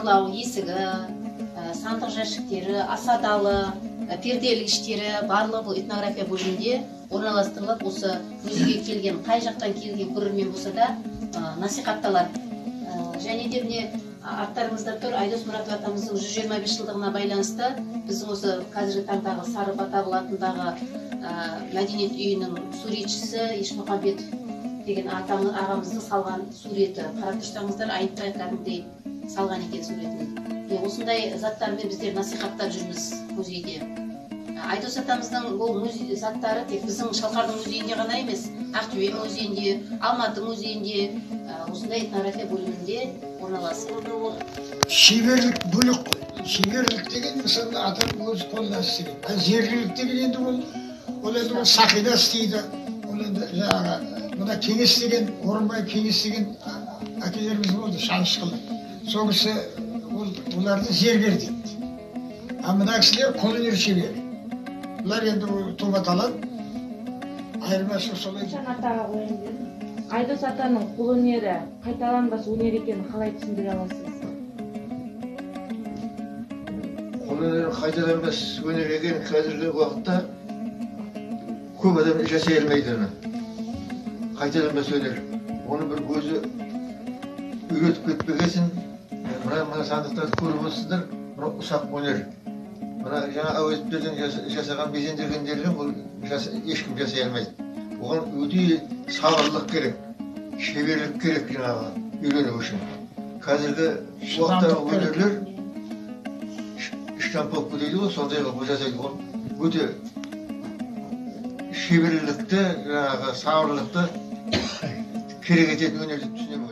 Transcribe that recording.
барлау есігі, сандық жәшіктері, асадалы, перде ілгіштері барлығы бұл этнография бөлімінде орналастырылып, осы музейге келген, қай жақтан келген көрермен болса да насихатталады. Және де міне арттарыңызда тұр Айдос Мұратов атамыздың 125 жылдығына байланысты біздің осы қазіргі таңдағы Сары Батағұл атындағы мәдениет үйінің суретшісі Ешмұхамбетов деген ағамыздың салған суреті. Қарап тұрсаңыздар, айнытпай кәдімгідей салған екен суретін. Осындай заттармен біздер насихаттап жүрміз музейде. Айдос атамыздың бұл музей заттары тек біздің Шалқардың музейінде ғана емес, Ақтөбе музейінде, Алматы музейінде, осындай этнография бөлімінде орналасқан. Шеберлік бөлек қой. Шеберлік деген мысалы адам өз қолынан істеген. Ал зергерлік деген енді ол енді ол сақина істейді. Ол енді жаңағы мына Кеңес деген, Орынбай Кеңес деген әкелеріміз болды, шанышқылы. Сол кісі оларды зергер дейді. А мына кісілер қолөнер шебері. Бұлар енді тума талант. Айырмашылық солай. Шан атаға қояйын дедім. Айдос атаның қолөнері қайталанбас өнер екенін қалай түсіндіре аласыз? Қолөнері қайталанбас өнер екенін қазіргі уақытта көп адам жасай алмайды оны. Қайталанбас өнер. Оны бір өзі үйретіп кетпегесін, мына сандықтарды көріп отырсыздар, мына ұсақ өнер. Мына жаңа Әуезовтердің жасаған безендіргендерін бұл ешкім жасай алмайды. Оған өте сабырлық керек, шеберлік керек жаңағы үйрену үшін. Қазіргі уақыттағы өнерлер штамповка дейді ғой, сондай қылып жасайды. Ол өте шеберлікті, жаңағы сабырлықты керек ететін өнер деп түсінемін.